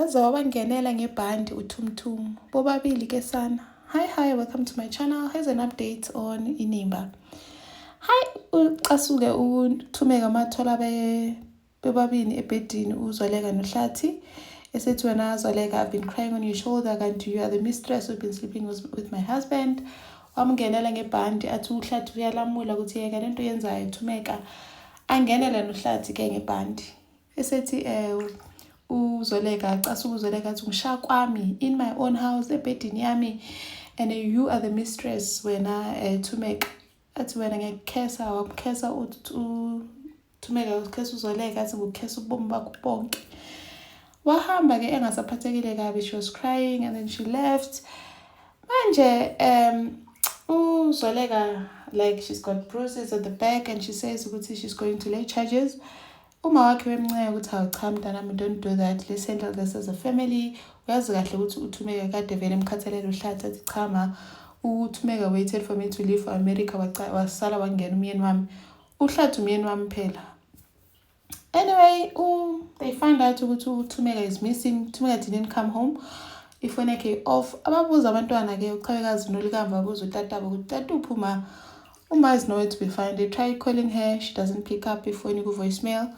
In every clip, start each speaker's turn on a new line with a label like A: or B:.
A: Waze wabangenela ngebhandi uThumthum bobabili ke sana. Hi hi, welcome to my channel. Here's an update on Inimba. Hi, ucasuke uThumeka mathola bebabini ebhedini uZoleka noHlathi. Esethi, "Wena Zoleka, I've been crying on your shoulder, kanti you are the mistress who've been sleeping with my husband." Wamngenela ngebhandi, athi uHlathi uyalamula ukuthi yeka lento yenzayo, Thumeka. Angenele noHlathi ke ngebhandi. Esethi uZoleka, acasuka uZoleka, athi, "Ngishaya kwami in my own house, ebhedini yami, and you are the mistress wena, Thumeka." Athi, "Wena ngiyakukhesa." Wakukhesa uThumeka, ukhesa uZoleka, athi, "Ngukhesa ubomi bakho bonke." Wahamba ke engasaphathekile kabi. She was crying and then she left. Manje uZoleka, like, she's got bruises at the back and she says ukuthi she's going to lay charges. Uma wakhe wemnceka ukuthi, "Hawu cha, mntanami, don't do that. Let's handle this as a family. Uyazi kahle ukuthi uThumeka kade vele emkhathalele uHlathi." Athi, "Cha ma, uThumeka waited for me to leave for America, wasala wangena umyeni wami. UHlathi umyeni wami phela." Anyway, they find out ukuthi uThumeka is missing. Thumeka didn't come home, ifoni yakhe off. Ababuza abantwana-ke, uQhawekazi noLikamva, babuza utatabo ukuthi, "Tata, uphuma uma is nowhere to be found." They try calling her, she doesn't pick up, ifoni ku-voicemail.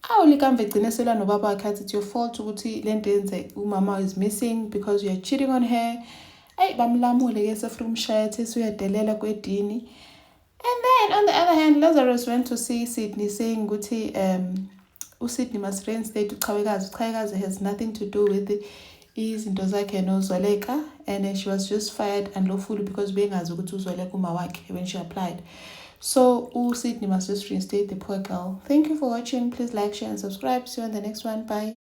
A: Awu, Likamva egcine selwa nobaba wakhe, athi, "It's your fault ukuthi le nto yenze umama is missing because you are cheating on her." Eyi, bamlamule-ke, sefuna ukumshaya, athi uyadelela kwedini. And then on the other hand, Lazarus went to see Sydney, saying ukuthi uSydney must reinstate uQhawekazi. UQhawekazi has nothing to do with izinto zakhe noZoleka and she was just fired unlawfully because bengazi ukuthi uZoleka uma wakhe when she applied. So uSydney must just reinstate the poor girl. Thank you for watching. Please like, share and subscribe. See you on the next one. Bye.